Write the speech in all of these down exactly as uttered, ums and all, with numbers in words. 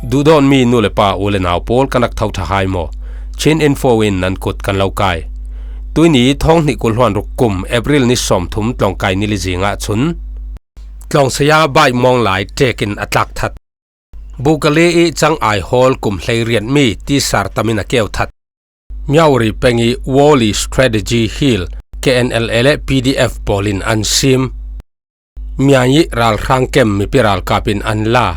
Duhdawtmi nu le pa u le nau pawl kan rak tho ṭha hai maw? Chin Info in nan kut kan lo kai. Tuini thawng hnih kul hluan ruk kum April ni sawmthum tlawngkai ni li zingah chun Tlawngsei-a Baih Maung Lai ṭekin a tlak that. Bukali i Chang Ai Hall kum hleiriat mi Tisar Tam in a keu that. Myawaddy peng i Woolly Strategy Hill K N L A le P D F pawlin an sim. Myaing i ralhrang kem mipi ralkap in an la.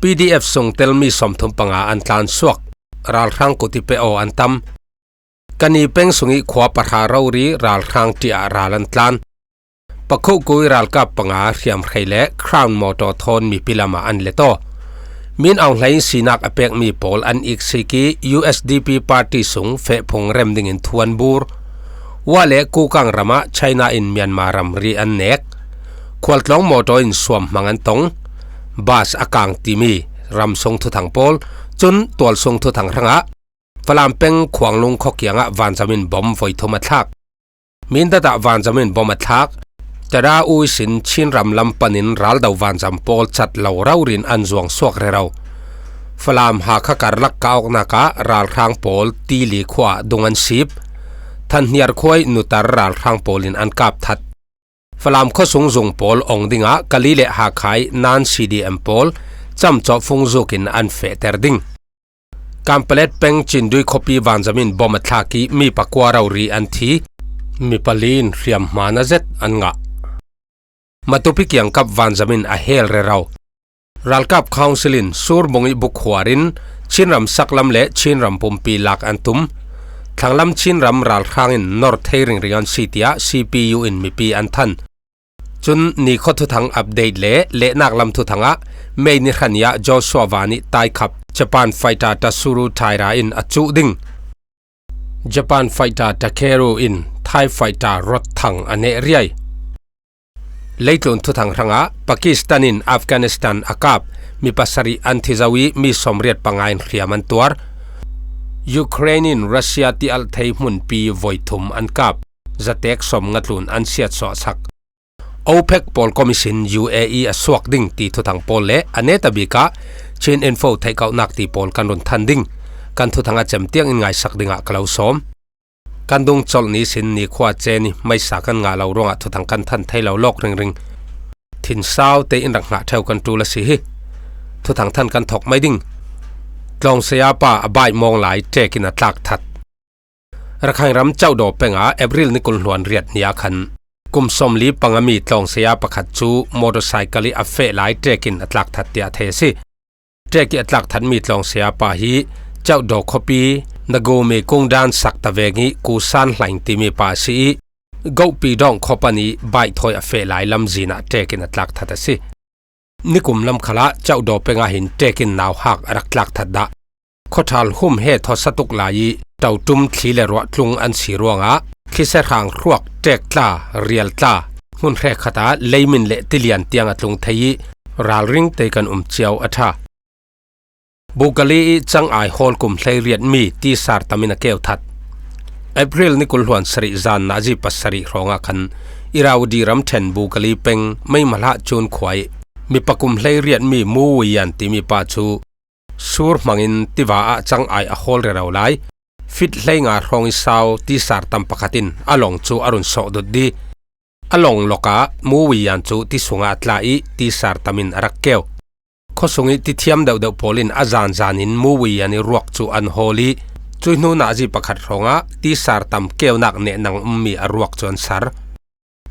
P D F sung tel mi sawmthum panga an tlan suak. Ralhrang kut i pe aw an tam. Kani peng sung i khua pahra rori ralhrang ṭih ah ral an tlan. Pakhuku i ralkap panga hriamhrei le Crown mawtaw thawn mipi lamah an let aw. Min Aung Hlaing sinak a pekmi pawl an iksik i U S D P party sung fehphung rem dingin thu an bur. Wa le Kukang ramah China in Myanmar ramri an nek. Khualtlawng mawtaw in suam hmang an tong. Bus a kang timi ramsung thuthang pawl, cun tualsung thuthang hrangah Falam peng Khuanglung khaw kiangah vanzam in bom voi thum a thlak. Mindat ah vanzam in bom a thlak. Tada Ui sin Chin ram lam panin raldo vanzam pawl cat lo raurin an zuang suak rero. Falam Hakha karlak ka awknak ah ralhrang pawl Tili khua ah dung an sip. Thanhniar khua i nutar ralhrang pawl in an kap that. Falam khuasung zung pawl ong dingah Kali le Hakha i nan C D M pawl camcawh fung zukin an fehter ding. Kanpalet peng Cindui khuapi vanzam in bom a thlak i mi pakua rori an thi. Mi pali in hriamhma na zet an ngah. Matupi kiangkap vanzam in a hel rero. Ralkap Council in Surbung i bukhuar in Chinram saklam le Chinram pumpi lak an tum. Thlanglam Chinram ralhrang in nor thei ringring an si tiah C P U in mipi an than. Cun nikhua thuthang update le lehnak lam thuthang ah May ni hran i ah Joshua Van i taikhap Japan fighter Tatsuro Taira in a cuh ding. Japan fighter Takeru in Thai fighter rot thang a neh riai. Leitlun thuthang hrangah Pakistan in Afghanistan a kap mi pasarih an thi zo i mi sawmriat panga in hriam an tuar. Ukraine in Russia tialh thei hmunpi voi thum an kap. Zatek sawmnga tlun an siatsuah sak. OPEC pawl commission U A E a suak ding ti thuthang pawl le a neta bikah Chin Info theihkauhnak ti pawl kan run than ding. Kan thuthang a cem tiang in ngaisak dingah ka lo sawm. Kan dung colh ni sin nikhua cen i meisa kan ngah lo ruangah thuthang kan than thei lo lawk ringring. Thinsau te in rak ngah ṭheu kan ṭul a si hi. Thuthang than kan thawk mai ding. Tlawngsei-a pa a Baih Maung Lai ṭekin a tlak that. Rakhine ram Chaudaw pengah April ni kul hluan riat ni ah khan kum sawmli panga mi Tlawngsei-a pakhat cu motorcycle i a feh lai ṭekin a tlak that tiah thei a si. Ṭek i a tlak thatmi Tlawngsei-a pa hi Chaudaw khuapi Nagumi kungdan sakta veng i Kusan Hlaing timi pa a si i Gohpi Dawng khuapan i baih thawi a feh lai lamzin ah ṭekin a tlak that a si. Nikum lam khalah Chaudaw pengah hin ṭekin nauhak a rak tlak that dah. Khuaṭhal hum he thawsa tuk lai i totum thli le ruah tlung an si ruangah thlise hrang hruak ṭek tla, rial tla, hmun hrekkhat ah leimin le tilian tiang a tlung thei i ralring te kan um cio a ṭha. Bukali i Chang Ai Hall kum hleiriat mi Tisar Tam in a keu that. April ni kul hluan sarih zan nazi pasarih hrawngah khan Irrawaddy ramṭhen Bukali peng Meimalhah Cun khua i mipa kum hleiriat mi Mu Wei Yan timi pa cu sur hmangin tiva ah Chang Ai a hawl rero lai. Fit hleinga hrawng i sau Tisar Tam pakhat in a lawng cu a run sawh dut di. A lawng lawkah Mu Wei Yan cu ti sungah a tla i Tisar Tam in a rak keu. Khuasung i tithiam deuhdeuh pawl in a zanzan in Mu Wei Yan i ruak cu an hawl i cuih hnu nazi pakhat hrawngah Tisar Tam keunak nehnang ummi a ruak cu an sar.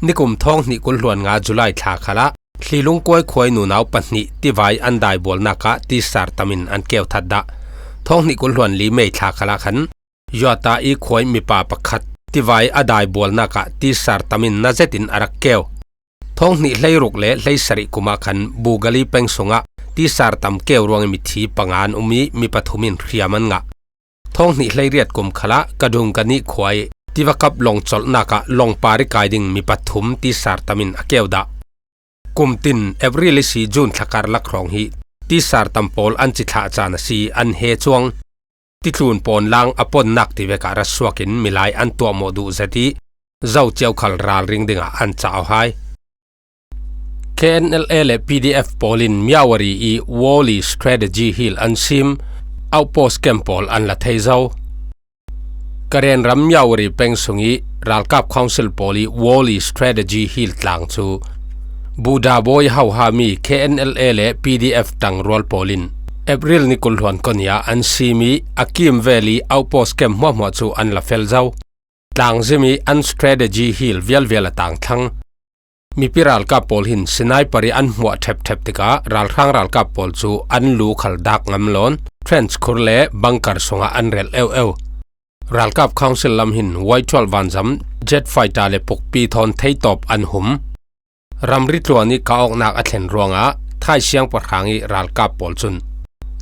Nikum thawng hnih kul hluan nga July thla khalah Hlilung kuai khuai nunau pahnih tivai an daibualnak ah Tisar Tam in an keu that dah. Thawng hnih kul hluan li May thla khalah khan Yuata i khuai mipa pakhat tivai a daibualnak ah Tisar Tam in na zetin a rak keu. Thawng hnih hleiruk le hleisarih kum ah khan Bugali peng sungah Tisar Tam keu ruangin mithi panga an um i mi pathum in hriam an ngah. Thawng hnih hleiriat kum khalah Kadung Kani khua i tivakap lawng colhnak ah lawngpar i kai ding mi pathum Tisar Tam in a keu dah. Kum tin April i si June thlakar lak hrawng hi Tisar Tam pawl an ci thlah caan a si an he cuang. Titlun pawnlang a ponnak tivek ah ra suak in milai an tuahmawh duh zet i zo cio khal ralring dingah an cah aw hai. K N L A le P D F pawl in Myawaddy i Woli Strategy Hill an sim, outpost camp pawl an la thei zo. Karen ram Myawaddy peng sung i ralkap council pawl i Woli Strategy Hill tlang cu Buddha bawi hauha mi K N L A le P D F tangrual pawl in April ni kul hluan kon i ah an sim i a kim vel i outpost camp hmuahhmuah cu an la fel zo. Tlangzim i an strategy hill vialvial a tangthlang. Mipi ralkap pawl hin sniper i an hmuah ṭhepṭhep tikah ralhrang ralkap pawl cu an lu khal dak ngam lawn trench khur le bunker sungah an relh eueu. Ralkap council lam hin Y twelve vanzam jet fighter le pukpi thawn theitawp an hum. Ramri tluan i kah awknak a thlen ruangah Thai siangpahrang i ralkap pawl cun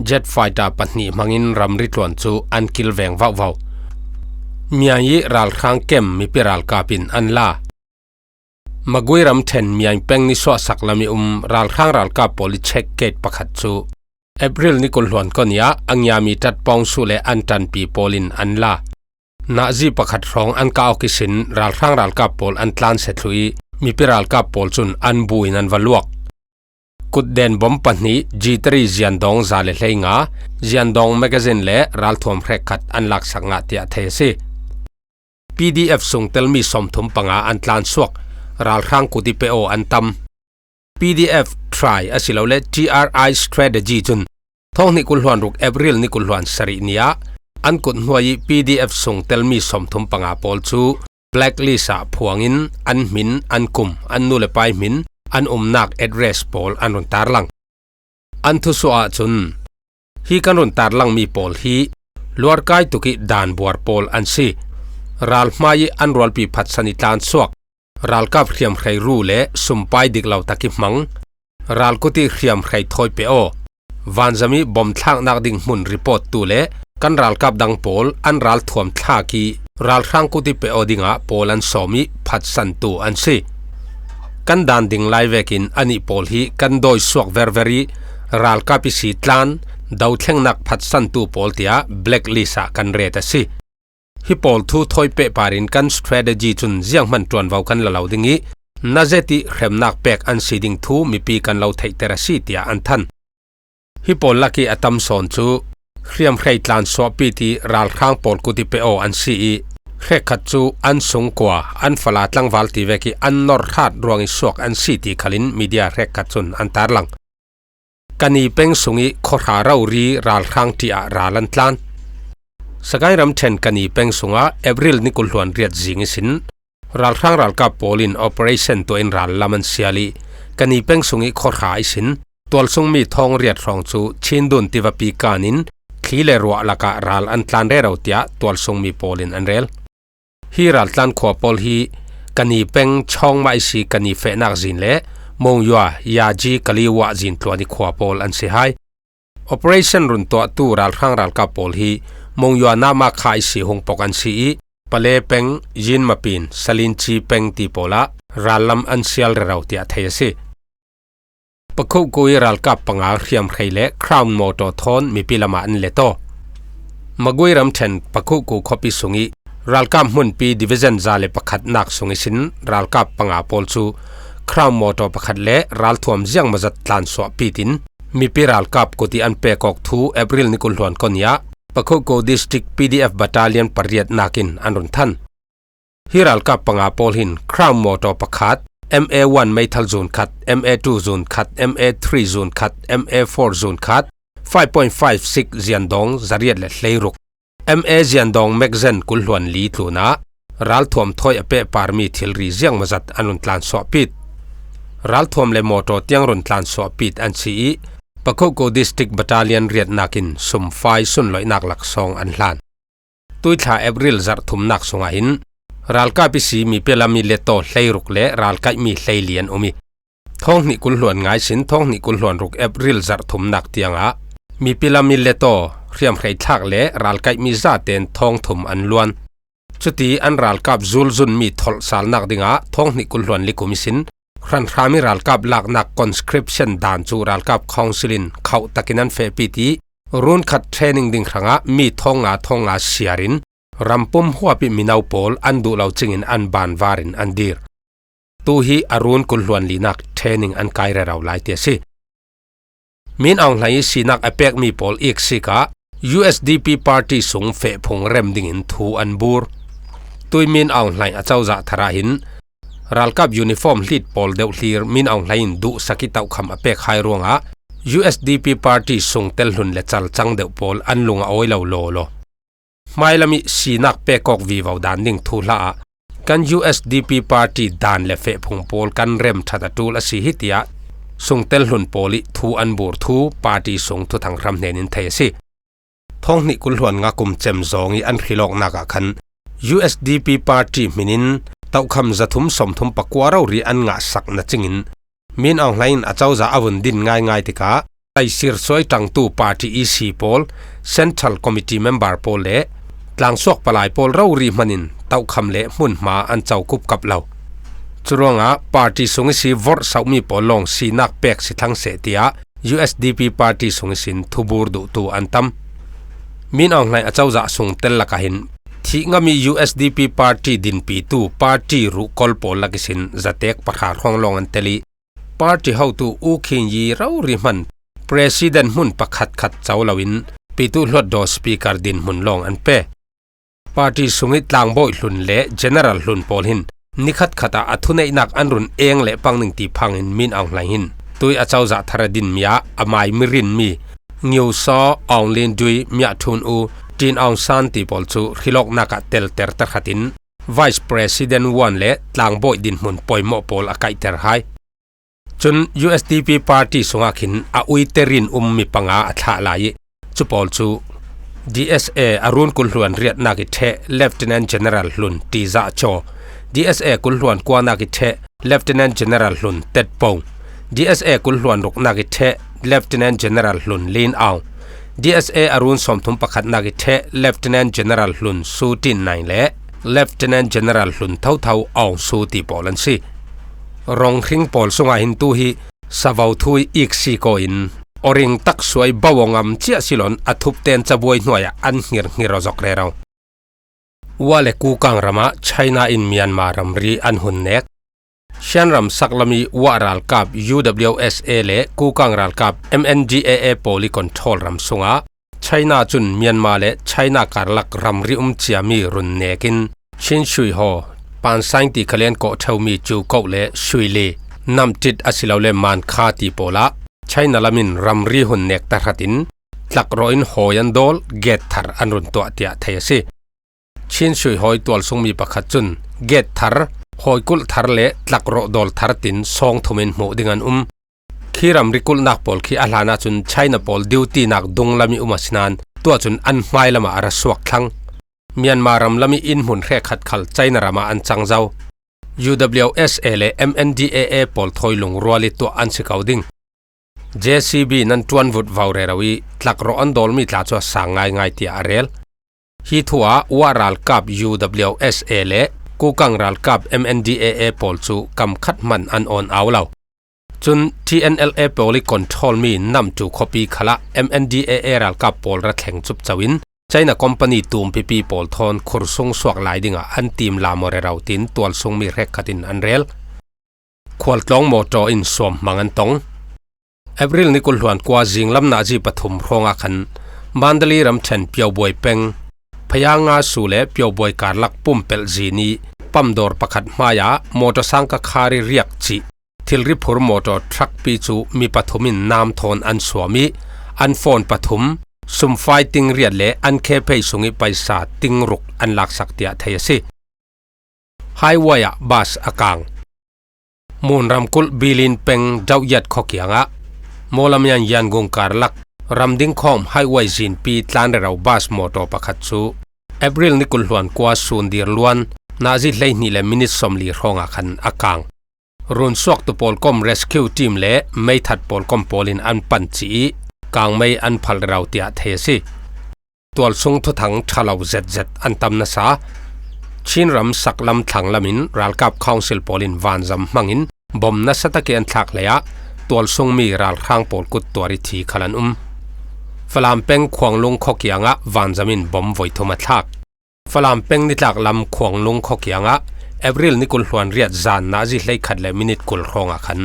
jet fighter pahnih hmangin ramri tluan cu an kil veng vauhvau. Myaing i ralhrang kem mipi ralkap in an la. Magui ramṭhen Myaing peng nisuahsak lam i um ralhrang ralkap pawl i check gate pakhat cu April ni kul hluan kon i ah a ngiami ṭat pawngsuh le an ṭanpi pawl in an la. Nazi pakhat hrawng an kah awk ihsin ralhrang ralkap pawl an tlansia thluh i mipi ralkap pawl cun an bu in an va luak. Kutden bom pahnih G three ziandawng za le hleinga ziandawng magazine le ralthuam hrekkhat an laksak ngah tiah thei a si. P D F sung telmi sawmthum panga an tlansuak, ralhrang kut i pe aw an tam. P D F try asilole T R I strategy cun thawng hnih kul hluan ruk April ni kul hluan sarih ni ah an kut hnuai i P D F sung telmi sawmthum panga pawl cu blacklist ah phuangin an hmin, an kum, an nu le pai hmin, an umnak address pawl an run tarlang. An thusuah ahcun, hi kan run tarlangmi pawl hi luarkai tuk i danbuar pawl an si. Ralhmai i an rualpi phatsan i tlansuak, ralkap hriamhrei ru le sumpai dik lo tak i hmang, ralkut i hriamhrei thawi pe aw, vanzam i bom thlaknak ding hmun report tu le kan ralkap dang pawl an ralthuam thlak i ralhrang kut i pe aw dingah pawl an sawm i phatsantu an si. Kan dan ding lai vekin anih pawl hi kan dawi suak verver i ralkap i si tlan, dothlengnak phatsantu pawl tiah blacklist ah kan ret a si. Hi pawl thu thawi pehpar in kan strategy cun zianghman ṭuanvo kan la lo ding i, na zet i hremnak pek an si ding thu mipi kan lo theihter a si, tiah an than. Hi pawl lak i a tam sawn cu hriamhrei tlansuahpit i ralhrang pawl kut i pe aw an si i, hrekkhat cu an sungkua, an fala tlangval ti vek i an nor hrat ruang i suak an si ti khalin media hrekkhat cun an tarlang. Kani peng sung i khuahra rori ralhrang ṭih ah ral an tlan. Sagaing ramṭhen Kani peng sungah April ni kul hluan riat zing ihsin ralhrang ralkap pawl in operation tuah in ral lam an sial i, Kani peng sung i khuahra ihsin tualsungmi thawng riat hrawng cu Chindun tivapi kan in thli le ruah lakah ral an tlan rero, tiah tualsungmi pawl in an rel. Hi raltlan khua pawl hi Kani peng Chawngmah ihsi Kani fehnak zin le Mongyua Yaji Kaliwa zin tluan i khua pawl an si hai. Operation run tuahtu ralhrang ralkap pawl hi Mongyua Nama kha ihsi hung pok an si i, Pale peng, Yin Mapin, Salinci peng ti pawl ah rallam an sial rero tiah thei a si. Pakhuhku i ralkap panga hriamhrei le Crown Motor thawn mipi lamah an let aw. Magui ramṭhen Pakhuhku khuapi sung i ralkap hmunpi division za le pakhatnak sung ihsin ralkap panga pawl cu Crown Motor pakhat le ralthuam ziangmawzat tlansuahpit in mipi ralkap kut i an pek awk thu April ni kul hluan kon i ah Pakhuhku District P D F Battalion pariatnak in an run than. Hi ralkap panga pawl hin Crown Motor pakhat, M A one meithal zun khat, M A two zun khat, M A three zun khat, M A four zun khat, five point five six ziandawng zariat le hleiruk, M A ziandawng magazine kul hluan li tlunah ralthuam thawi a pehparmi thilri ziangmawzat an run tlansuahpit. Ralthuam le motor tiang run tlansuahpit an si i, Pakhuhku District Battalion riatnak in sumfai sunloihnak laksawng an hlan. Tuithla April zarh thumnak sungah hin ralkap ihsi mipi lam i let aw hleiruk le ralkaihmi hleili an um i, thawng hnih kul hluan nga ihsin thawng hnih kul hluan ruk April zarh thumnak tiangah mipi lam i let aw hriamhrei thlak le ralkaihmi zaten thawng thum an luan. Cuti an ralkap zulzunmi tholhsalnak dingah thawng hnih kul hluan li kum ihsin hranhram i ralkap laknak conscription dan cu ralkap council in khauh takin an fehpit i, run khat training ding hrangah mi thawng nga thawng nga siar in rampum huap i mino pawl an duh lo cingin an banvar in an dir. Tu hi a run kul hluan linak training an kai rero lai ti a si. Min Aung Hlaing ih sinak a pekmi pawl iksik ah U S D P party sung fehphung rem dingin thu an bur. Tui Min Aung Hlaing a cozah thar ah hin ralkap uniform hlit pawl deuh hlir Min Aung Hlaing in duhsak ih tohkham a pek hai ruangah U S D P party sung tel hlun le calcang deuh pawl an lung a awi lo lawlaw. Hmailam ih sinak pek awk vivo dan ding thuhla ah kan U S D P party dan le fehphung pawl kan rem ṭhat a ṭul a si hi, tiah sung tel hlun pawl ih thu an bur thu party sung thuthang hram hnen in thei a si. Thawng hnih kul hluan nga kum cem zawng ih an hrilawknak ah khan U S D P party hmin in tohkham zathum sawmthum pakua rori an ngahsak na cingin Min Aung Hlaing in a cozah a vun din ngaingai tikah taisir suai ṭangtu party E C pawl, Central Committee member pawl le tlangsuak palai pawl rori hmanin tohkham le hmunhma an co kupkap lo. Curuangah party sung ihsi vorhsauhmi pawl lawng sinak pek si thlang seh, tiah U S D P party sung ihsin thubur duhtu an tam. Min Aung Hlaing a cozah sung tel lakah hin thih ngami U S D P party dinpitu party ruhkol pawl lak ihsin zatek pahra hrawng lawng an tel ih, party hotu U Khin Yi rori hman president hmun pakhat khat co loin pitu hluatdaw speaker dinhmun lawng an pe. Party sungih tlangbawi hlun le general hlun pawl hin ni khatkhat ah a thuneihnak an run eng leh pang ning ti phangin Min Aung Hlaing hin tui a cozah thar a dinmi ah a mai mirinmi Ngiu Saw, Aung Hlin Dui, Myat Thun U, Tin Aung San ti pawl cu hrilawknak ah telter tahratin Vice President one le tlangbawi dinhmun pawimawh pawl a kaihter hai. Cun U S D P party sungah khin a uite rin ummi panga a thlah lai ih, cu pawl cu D S A a run kul hluan riatnak ih ṭheh Lieutenant General hlun Ti Zah Caw, D S A kul hluan kuanak ih ṭheh Lieutenant General hlun Tet Po, D S A kul hluan ruknak ih ṭheh Lieutenant General hlun Lin Aung, D S A a run sawmthum pakhatnak ih ṭheh Lieutenant General hlun Su Tin Naing le Lieutenant General hlun thotho Aung Su ti pawl an si. Ronghring pawl sungah hin tu hi savo thu ih iksik aw in awring taksuai bo aw ngam ciah silon a thupten cabuai hnuai ah an hnirhnir aw zok rero. Wah le Kukang ramah China in Myanmar ramri an hun nek. Shan ram saklam ih Wah ralkap U W S A le Kukang ralkap M N D A A pawl ih control ram sungah China cun Myanmar le China karlak ramri um ciami run nekin Chin Shui Haw, Pansaing ti khalen kawh ṭheumi Cu Koh le Shui Le, Namtit asilole Mankha ti pawlah China lam in ramri hun nek tahratin tlakrawh in hawi an dawl, gate thar an run tuah tiah thei a si. Chin Shui Haw ih tualsungmi pakhat cun gate thar, hawikulh thar le tlakrawh dawl thar tin sawng thum in hmuh ding an um. Khi ramri kulhnak pawl khi a hlan ahcun China pawl duty-nak dunglam ih um a si nain tuah cun an hmailam ah a ra suak thlang. Myanmar ram lam ih inn hmun hrekkhat khal China ram ah an cang zo. U W S A le M N D A A pawl thawi lungrual ih tuah an si ko ding. J C B nan ṭuanvut vo rero ih tlakrawh an dawlmi tla cu a sang ngaingai tiah a rel. Hi thu ah Wah ralkap U W S A le Kukang ralkap M N D A A pawl cu kam khat hman an awn au lo. Cun T N L A pawl ih control mi Namtu khuapi khalah M N D A A ralkap pawl ra thleng cupco in China company tumpipi pawl thawn khursung suak lai dingah an tim lam aw rero tiin tualsungmi hrekkhat in an rel. Khualtlawng mawtaw in suamhmang an tong. April ni kul hluan kua zinglam nazi pathum hrawngah khan Mandalay ramṭhen Pyobuai peng, Phayanga su le Pyobuai karlak pumpelh zin ih pamdawr pakhat hmaiah mawtaw sangka khari riak cih thilri phur mawtaw truck pi cu mi pathum in nam thawn an suam ih an phone pathum, sumfai ting riat le an khephei sungih paisa ting ruk an laksak tiah thei a si. Highway ah bus a kang. Mun ramkulh Bilin peng Dauhyat khuakiangah Mawlamian Yangon karlak ramding khawm highway zinpi tlan rero bus mawtaw pakhat cu April ni kul hluan kua sun dir luan nazi hleihnih le minit sawmli hrawngah khan a kang. Runsuaktu pawlkom rescue team le meithat pawlkom pawl in an pan cih ih kangmei an phal rero tiah thei a si. Tualsung thuthang ṭha lo zetzet an tam nasa. Chin ram saklam thlanglam in ralkap council pawl in vanzam hmangin bom nasa tak ih an thlak lei ah tualsungmi ralhrang pawl kut tuar ih thi khal an um. Falam peng Khuanglung khuakiangah vanzam in bom voi thum a thlak. Falam peng nitlak lam Khuanglung khuakiangah April ni kul hluan riat zan nazi hleikhat le minit kul hrawngah khan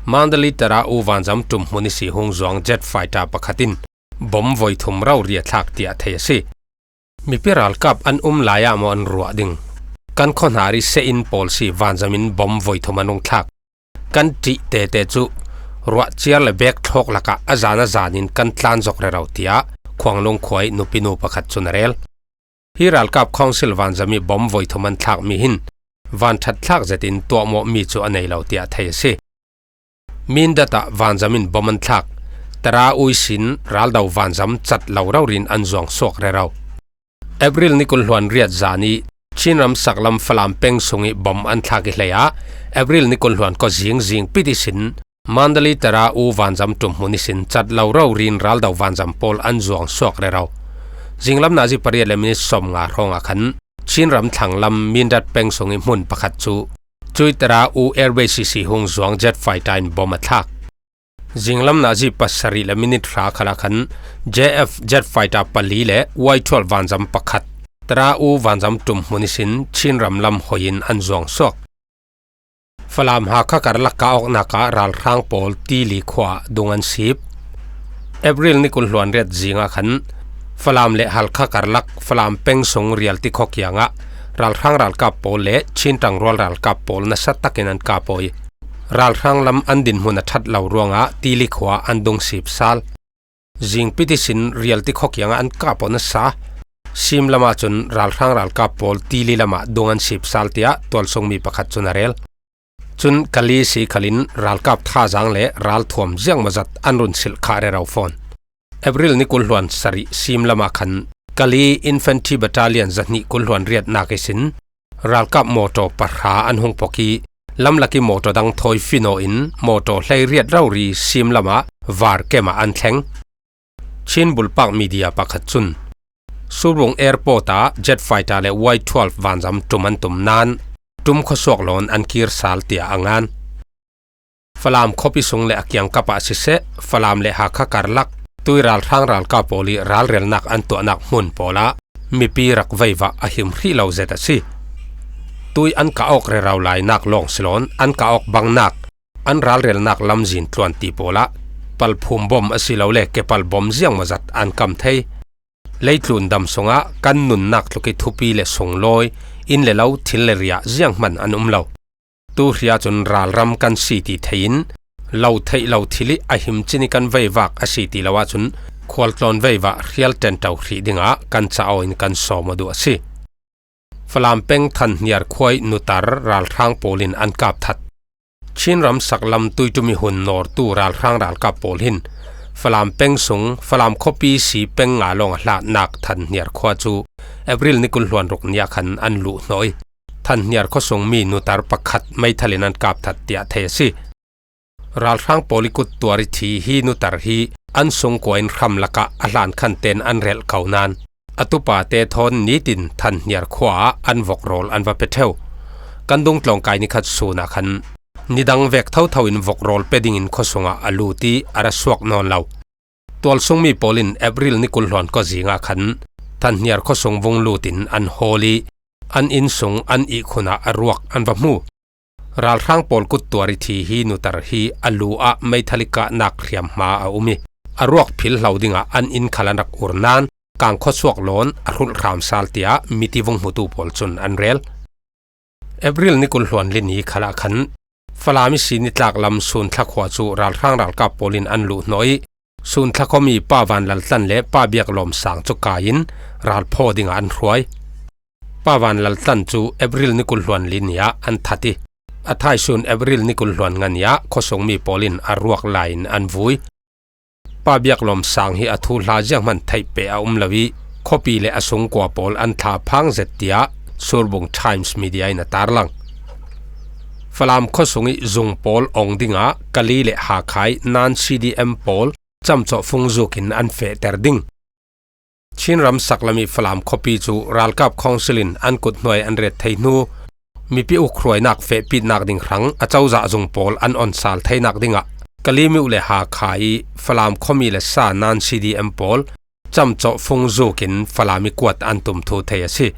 Mandalay Tara U vanzam ṭum hmun ihsi hung zuang jet fighter pakhat in bom voi thum rauh ri a thlak tih theih a si. Mipi ralkap an um lai-ah maw an ruah ding? Kan khawnhar ih se inn pawl ihsi vanzamin bom voi thum an hung thlak. Kan ṭih tete cu ruah ciar le bek thlawk lakah a zan a zanin kan tlan zok rero, tiah Khuanglung khua ih nupi nu pakhat cun a rel. Hi ralkap council vanzam ih bom voi thum an thlakmi hin van ṭhat thlak zetin tuahmawhmi cu a nei lo, tiah theih a si. Mindat ah vanzam in bom an thlak. Tara U ihsin raldo vanzam cat lo rauh ri in an zuang suak rero. April ni kul hluan riat zan ih Chinram saklam Falam peng sung ih bom an thlak ih hlei ah April ni kul hluan kua zing zingpit ihsin Mandalay Tara U vanzam ṭum hmun ihsin cat lo rauh ri in raldo vanzam pawl an zuang suak rero. Zinglam nazi pariat le minit sawmnga hrawngah khan Chinram thlanglam Mindat peng sung ih hmun pakhat cu cuih Tara U Air Base ihsi hung zuang jet fighter in bom a thlak. Zinglam nazi pasarih le minit hra khalah khan J F jet fighter pali le Y twelve vanzam pakhat Tara U vanzam ṭum hmun ihsin Chinram lam hoi in an zuang suak. Falam Hakha karlak kah awknak ah ralhrang pawl Tili khua ah dung an sip. April ni kul hluan riat zingah khan Falam le Halkha karlak Falam peng sung Rialti khua kiangah ralhrang ralkap pawl le Chin ṭangrual ralkap pawl nasa takin an kap aw ih ralhrang lam an dinhmun a ṭhat lo ruangah Tili khua an dung sip sal. Zingpit ihsin Rialti khua kiangah an kap aw nasa. Sim lamah cun ralhrang ralkap pawl Tili lamah dung an sip sal, tiah tualsungmi pakhat cun a rel. Cun Kali ihsi khalin ralkap thazaang le ralthuam ziangmawzat an run silh khah rero fawn. April ni kul hluan sarih sim lamah khan Kali Infantry Battalion zahnih kul hluan riatnak ihsin ralkap mawtaw pahra an hung pok ih lamlak ih mawtaw dang thawi fin aw in mawtaw hleiriat rauh ri sim lamah var kem ah an thleng. Chin bulpak media pakhat cun Surbung Airport ah jet fighter le Y twelve vanzam ṭum an tum nain ṭum khuasuak lawn an kir sal, tiah a ngan. Falam khuapi sung le a kiangkap ah siseh, Falam le Hakha karlak tui ralhrang ralkap pawl ih ralrelnak an tuahnak hmun pawl ah mipi rak veivah a him hrih lo zet a si. Tui an kah awk rero lainak lawng si lawn an kah awk bangnak, an ralrelnak lamzin tluan ti pawl ah palphum bom asilole kepal bom ziangmawzat an kam thei. Leitlun dam sungah kan nunnak tluk ih thupi le sunglawi, inn le lo, thil le riah zianghman an um lo. Tu hri ahcun ralram kan si ti thei in lo theih lo thil ih a him cin ih kan veivak a si ti lo ahcun khualtlawn veivah hrial ṭenṭo hrih dingah kan ca aw in kan sawm aw duh a si. Falam peng Thanhniar khua ih nutar ralhrang pawl in an kap that. Chinram saklam tuiṭum ih hun nawrtu ralhrang ralkap pawl hin Falam peng sung Falam khuapi ihsi peng nga lawng a hlatnak Thanhniar khua cu April ni kul hluan ruk ni ah khan an luh hnawh ih Thanhniar khuasungmi nutar pakhat meithal in an kap that, tiah theih a si. Ralhrang pawl ih kuttuar ih thi hi nutar hi an sungkua in hram lakah a hlan khan tein an relh ko nain a tupate thawn nitin Thanhniar khua ah an vok rawl an va pe ṭheu. Kan dungtlawngkai nikhat sun ah khan nidang vek thotho in vok rawl pe dingin khuasung ah a lut ih a ra suak nawn lo. Tualsungmi pawl in April ni kul hluan kua zing ah khan Thanhniar khuasung vung lut in an hawl ih an inn sung an ihkhun ah a ruak an va hmu. Ralhrang pawl kuttuar ih thi hi nutar hi a lu ah meithal ih kahnak hriamhma a um ih a ruak philhlo dingah an inn khal an rak ur nain kang khuasuak lawn a hrulh hram sal, tiah miti vung hmutu pawl cun an rel. April ni kul hluan li ni khalah khan Falam ihsi nitlak lam Sunthla khua cu ralhrang ralkap pawl in an luh hnawh ih Sunthla khuami Pa Van Lal Tlan le Pa Biak Lawm Sang cu kai in ralphaw dingah an hruai. Pa Van Lal Tlan cu April ni kul hluan li ni ah an that ih a thaisun April ni kul hluan nga ni ah khuasungmi pawl in a ruak lai in an vui. Pa Biak Lawm Sang hi a thuhla zianghman theih peh a um lo ih khuapi le a sungkua pawl an thlaphang zet, tiah Surbung Times Media in a tarlang. Falam khuasung ih zung pawl ong dingah Kali le Hakha ih nan C D M pawl camcawh fungzuk in an fehter ding. Chinram saklam ih Falam khuapi cu ralkap council in an kut hnuai an ret thei hnu mipi ukhruainak fehpitnak ding hrang a cozah zung pawl an on sal theinak dingah Kali miuh le Hakha ih Falam khuami le sa nan C D M pawl camcawh fungzuk in Falam ih kuat an tum thu thei a si.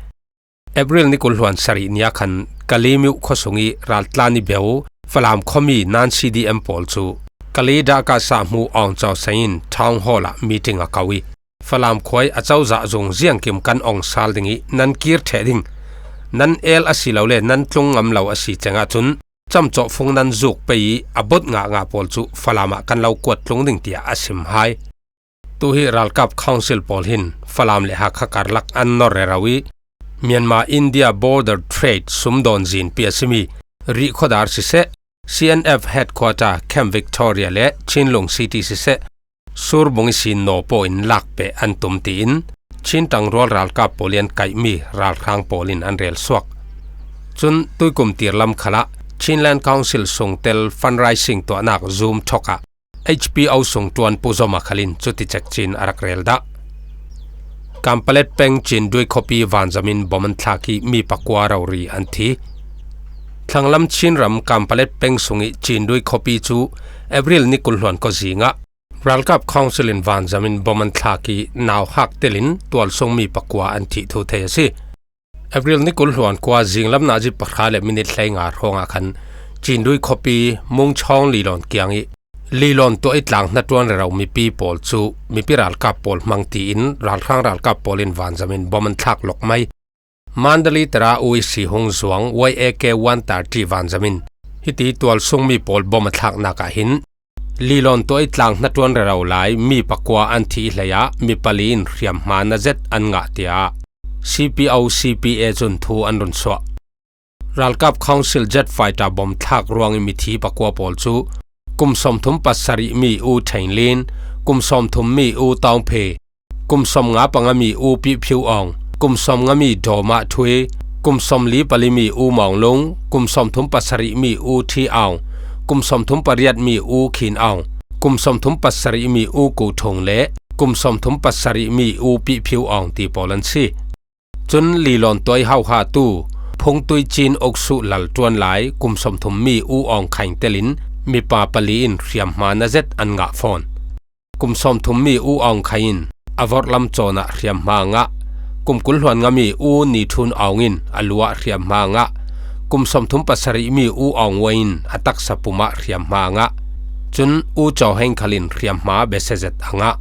April ni kul hluan sarih ni ah khan Kali miuh khuasung ih raltlan ih beu Falam khuami non-C D M pawl cu Kale Dakasa hmu Aung Chaw Sein in Town Hall ah meeting a ko i, Falam khua i a cozah zung ziangkim kan ong sal ding i nan kir ṭheh ding, nan el asilole nan tlung ngam lo a si cengah cun camcawhfung nan zuk pei i a bot ngah ngah pawl cu Falam ah kan lo kuat tlung ding, tiah a sim hai. Tu hi ralkap council pawl hin Falam le Hakha karlak an nor rero i, Myanmar India border trade sumdawn zinpi a simi Rihkhawdar siseh, C N F headquarter Camp Victoria le Chinlung City siseh, Surbung ihsin nawpaw in lak peh an tum tiin Chin ṭangrual ralkap pawl i an kaihmi ralhrang pawl in an rel suak. Cun tuikum tirlam khalah Chinland Council sungtel fundraising tuahnak Zoom thawk ah H P O sung ṭuanpu Zoma Khal in cuti cekcin a rak rel dah. Kanpalet peng Cindui khuapi vanzam in bom an thlak i mi pakua rori an thi. Thlanglam Chinram Kanpalet peng sung i Cindui khuapi cu April ni kul hluan khuazing ah ralkap council in vanzam in bom an thlak i nauhak telin tualsung mi pakua an thih thu thei a si. April ni kul hluan kua zinglam nazi pahra le minit hleinga hrawngah khan Cindui khuapi Mungchawng Lilawn kiang i Lilawn tuah i tlang hnaṭuan rero mipi pawl cu mipi ralkap pawl hmang tiin ralhrang ralkap pawl in vanzam in bom an thlak lawk mai. Mandalay Tara U I C hung zuang Y A K one thirty vanzam in hiti tualsung mi pawl bom a thlaknak ah hin Lilawn tuah i tlang hnaṭuan rero lai mi pakua an thi i hlei ah mi pali in hriamhma na zet an ngah, tiah C P O C P A cun thu an run suah. Ralkap council jet fighter bom thlak ruang i mithi pakua pawl cu kum sawmthum pasarih mi U Thein Lin, kum sawmthum mi U Tawng Phe, kum sawmnga panga mi U Pi Phiu Aung, kum sawmnga mi Daw Mah Thui, kum sawmli pali mi U Mawng Lung, kum sawmthum pasarih mi U Thi Aung, kum sawmthum pariat mi U Khin Aung, kum sawmthum pasarih mi U Ku Thung le kum sawmthum pasarih mi U Pi Phiu Aung ti pawl an si. Cun Lilawn tuai hauhatu Phungtui Cin Oksu lal ṭuan lai kum sawmthum mi U Aung Khaing telin mipa pali in hriamhma na zet an ngah fawn. Kum sawmthum mi U Aung Khai in a vorhlam cawn ah hriamhma a ngah. Kum kul hluan nga mi U Ni Thun Aung in a lu ah hriamhma a ngah. Kum sawmthum pasarih mi U Aung Wai in a taksa pum ah hriamhma a ngah. Cun U Caw Heng Khal in hriamhma besia zet a ngah.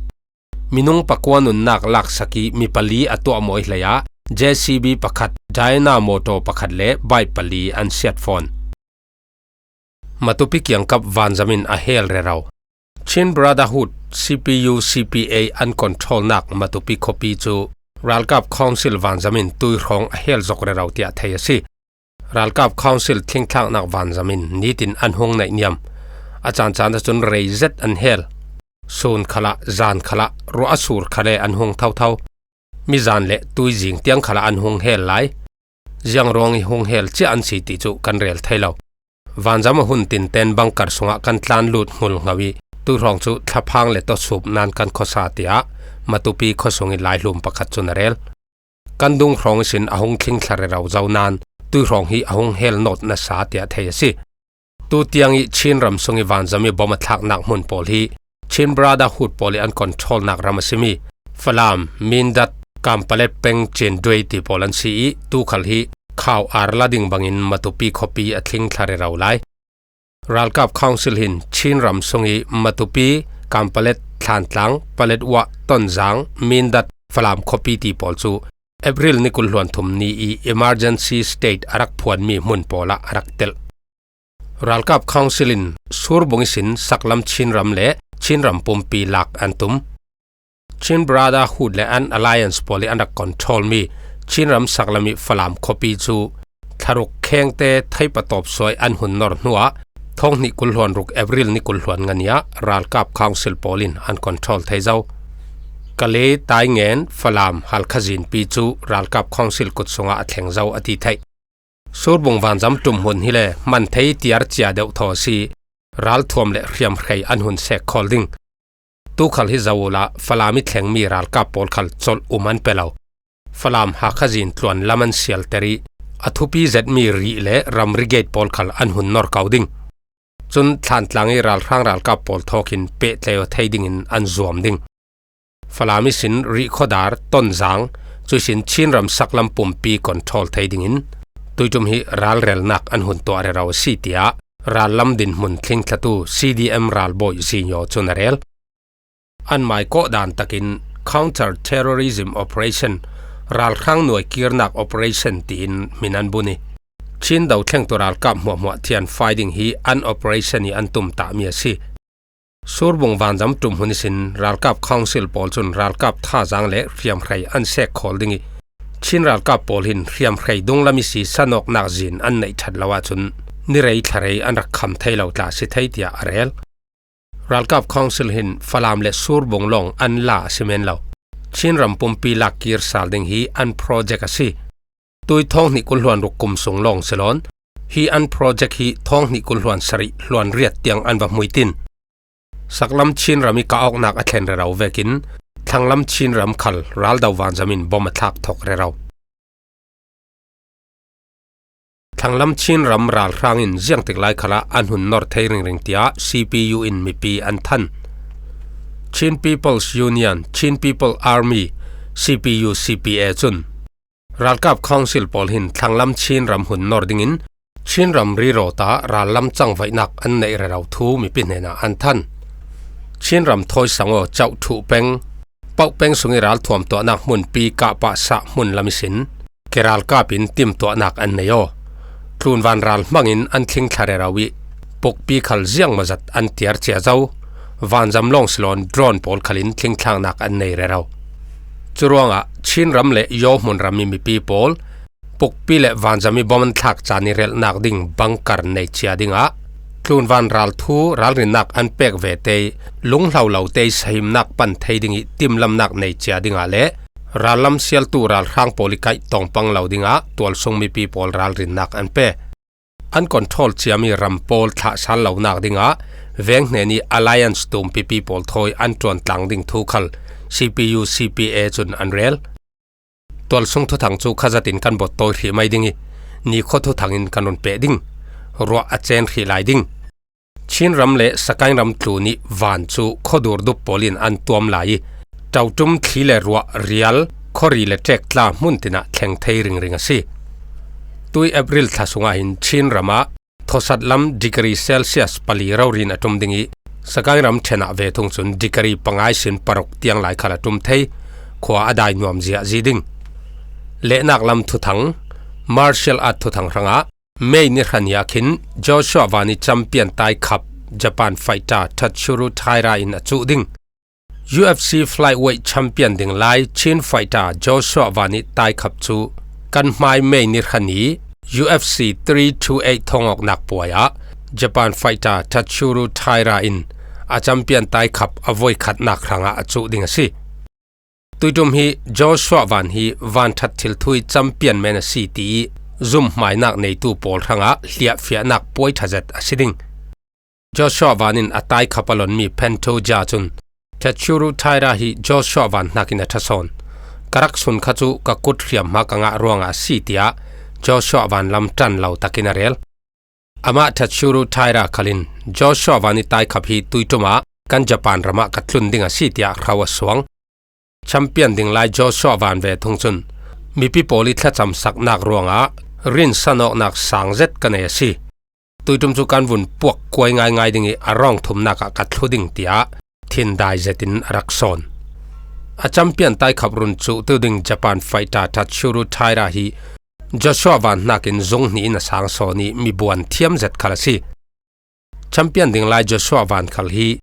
Minung pakua nunnak laksak i mi pali a tuahmawh i hlei ah J C B pakhat, Dyna motor pakhat le bike pali an siat fawn. Matupi kiangkap vanzam in a hel rero. Chin Brotherhood, C P U, C P A an controlnak Matupi khuapi cu ralkap council vanzam in tuihrawng a hel zok rero tiah thei a si. Ralkap council thlingthlaknak vanzam in nitin an hung naihniam. A caancaan ahcun rei zet an hel. Sun khalah, zan khalah, ruah a sur khale an hung thotho. Mizan le tuizing tiang khalah an hung hel lai. Ziang ruang i hung hel cia an si ti cu kan rel thei lo. Vanzam a hun tinten bangkar sungah kan tlan lut hnulhngo i tuihrawng cu thlaphang le tawsup nan kan khuasa, tiah Matupi khuasung i laihlum pakhat cun a rel. Kan dung hrawng ihsin a hung thlingthla rero zo nain tuihrawng hi a hung hel nawt nasa tiah thei a si. Tutiang i Chin ram sung i vanzam i bom a thlaknak hmun pawl hi Chin Brotherhood pawl i an controlnak ram a simi Falam, Mindat, Kanpalet peng Cindui ti pawl an si i tu khal hi khau ar la ding bangin Matupi khuapi a thlingthla rero lai. Ralkap Council hin Chin ram sung i Matupi, Kanpalet, Thlantlang, Paletwa, Tonzang, Mindat, Falam khuapi ti pawl cu April ni kul hluan thum ni i emergency state a rak phuanmi hmun pawl ah a rak telh. Ralkap Council in Surbung ihsin saklam Chin ram le Chin ram pumpi lak an tum. Chin Brotherhood le an Alliance pawl i an rak controlmi Chin ram saklam i Falam khuapi cu thlaruk khengte theipatawp suai an hun nor hnuah thawng hnih kul hluan ruk April ni kul hluan nga ni ah ralkap council pawl in an control thei zo. Kale, Taingen, Falam, Halkha zinpi cu ralkap council kut sungah a thleng zo a ti theih. Surbung vanzam ṭumhmun hi le hman thei tiar cia deuh thaw a si. Ralthuam le hriamhrei an hun sek khawl ding. Tu khal hi zo uhla Falam i thlengmi ralkap pawl khal colh um an pe lo. Falam Hakha zin tluan lam an sialter i a thupi zetmi rih le ramri gate pawl khal an hun nor ko ding. Cun Thlantlang i ralhrang ralkap pawl thawkin pehtlai aw thei dingin an zuam ding. Falam ihsin Rihkhawdar, Tonzang, cuihsin Chin ram saklam pumpi control thei dingin tuiṭum hi ralrelnak an hun tuah rero a si, tiah rallam dinhmun thlingthlatu C D M ralbawi Zinyaw cun a rel. An mai kawhdan takin Counter Terrorism Operation, ralhrang nuai kirnak operation tiin hmin an bun i, Chin dothlengtu ralkap hmuahhmuah thianfai ding hi an operation i an tumtahmi a si. Surbung vanzam ṭum hun ihsin ralkap council pawl cun ralkap thazaang le hriamhrei an sek khawl ding i, Chin ralkap pawl hin hriamhrei dunglam ihsi sanawknak zin an neih ṭhat lo ahcun nirei thlarei an rak kham thei lo tla a si thei tiah a rel. Ralkap council hin Falam le Surbung lawng an la a si men lo. Chin ram pumpi lak kir sal ding hi an project a si. Tui thawng hnih kul hluan ruk kum sung lawng si lawn, hi an project hi thawng hnih kul hluan sarih hluan riat tiang an va hmuitin. Saklam Chin ram i kah awknak a thlen rero vekin thlanglam Chin ram khal raldo vanzam in bom a thlak thok rero. Thlanglam Chin ram ralhrang in ziangtik lai khalah an hun nor thei ringring tiah C P U in mipi an than. Chin People's Union, Chin People Army, C P U C P A cun ralkap council pawl hin thlanglam Chin ram hun nor dingin Chin ram rirawt ah rallam cangvaihnak an neih rero thu mipi hnenah an than. Chin ram thawi sangaw cauhthuh peng, pauh peng sung i ralthuam tuahnak hmunpi kahpah sah hmun lam ihsin keralkap in timtuahnak an nei aw. Tlunvan ral hmangin an thlingthla rero i pukpi khal ziangmawzat an tiar cia zo. Vanzam lawng si lawn drone pawl khalin thlingthlaknak an nei rero. Curuangah Chin ram le Yaw hmun ram i mipi pawl pukpi le vanzam i bom an thlak caan i relhnak ding bangkar nei cia dingah tlunvan ral thu ralrinnak an pek vete i lunghlo lote i sahimnak pan thei ding i timlamnak nei cia dingah le rallam sialtu ralhrang pawl i kaih tawngpang lo dingah tualsung mipi pawl ralrinnak an pe. An control ciami ram pawl thlahsal lonak dingah veng hnen i alliance tumpipi pawl thawi an ṭuantlang ding thu khal C P U C P A cun an rel. Tualsung thuthang cu khazatin kan bawt tawi hrih mai ding i, nikhua thuthang in kan run peh ding. Ruah a cen hrih lai ding. Chin ram le Sakaing ram tlun i van cu khuadur dup pawl in an tuam lai i, ṭauṭum thli le ruah rial, khuari le ṭek tla hmun tinah thleng thei ringring a si. Tui April thla sungah hin Chin ram ah thawsat lam degree Celsius pali rori in a ṭum ding i, Sakaing ram ṭhen ah ve thung cun degree pangai sin paruk tiang lai khal a ṭum thei, khua a dai nuam ziahzi ding. Lehnak lam thuthang, martial art thuthang hrangah May ni hra ni ah khin Joshua Van i champion taikhap Japan fighter Tatsuro Taira in a cuh ding. U F C flyweight champion ding lai Chin fighter Joshua Van i taikhap cu kan hmai May ni hra ni U F C three two eight thawngawknak puai ah Japan fighter Tatsuro Taira in a champion taikhap a voikhatnak hrangah a cuh ding a si. Tuiṭum hi Joshua Van hi vanṭhat thil thu i champion men a si ti i zumhmainak neitu pawl hrangah hliahfiahnak puai ṭha zet a si ding. Joshua Van in a taikhap a lonmi Pantoja cun Tatsuro Taira hi Joshua Van hnakin a ṭha sawn. Ka rak sun kha cu ka kut hriamhma ka ngah ruangah a si, tiah Joshua Van lam ṭan lo takin a rel. Amah Tatsuro Taira khalin Joshua Van i taikhap hi tuiṭum ah kan Japan ram ah ka tlun ding a si, tiah hro a suang. Champion ding lai Joshua Van ve thung cun mipi pawl i thlacamsaknak ruangah rinsanawknak sang zet ka nei a si. Tuiṭum cu kan vun puak kuai ngaingai ding i a rawng thumnak ah ka thlu ding, tiah thindai zetin a rak sawn. A champion taikhap run cuhtu ding Japan fighter Tatsuro Taira hi Joshua Van hnakin zung hnih in a sang sawn i mibuan thiam zet khal a si. Champion ding lai Joshua Van khal hi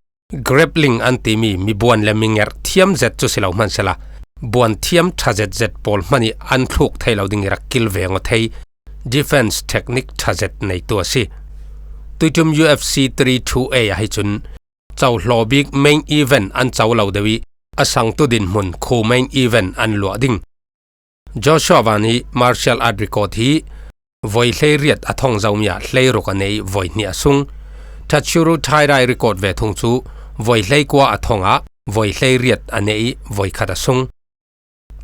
grappling an timi mibuan le mingerh thiam zet cu si lo hmansehla, buan thiam ṭha zetzet pawl hmanh i an thluk thei lo ding i rak kilveng aw thei defense technique ṭha zet neitu a si. Tuiṭum U F C three two eight ah hi cun cohlawh bik main event an co lo deuh i a sangtu dinhmun co-main event an luah ding. Joshua Van hi martial art record hi voi hleiriat a thong zomi ah hleiruk a nei i voi hnih a sung. Tatsuro Taira i record ve thung cu voi hleikua a thong ah voi hleiriat a nei i voi khat a sung.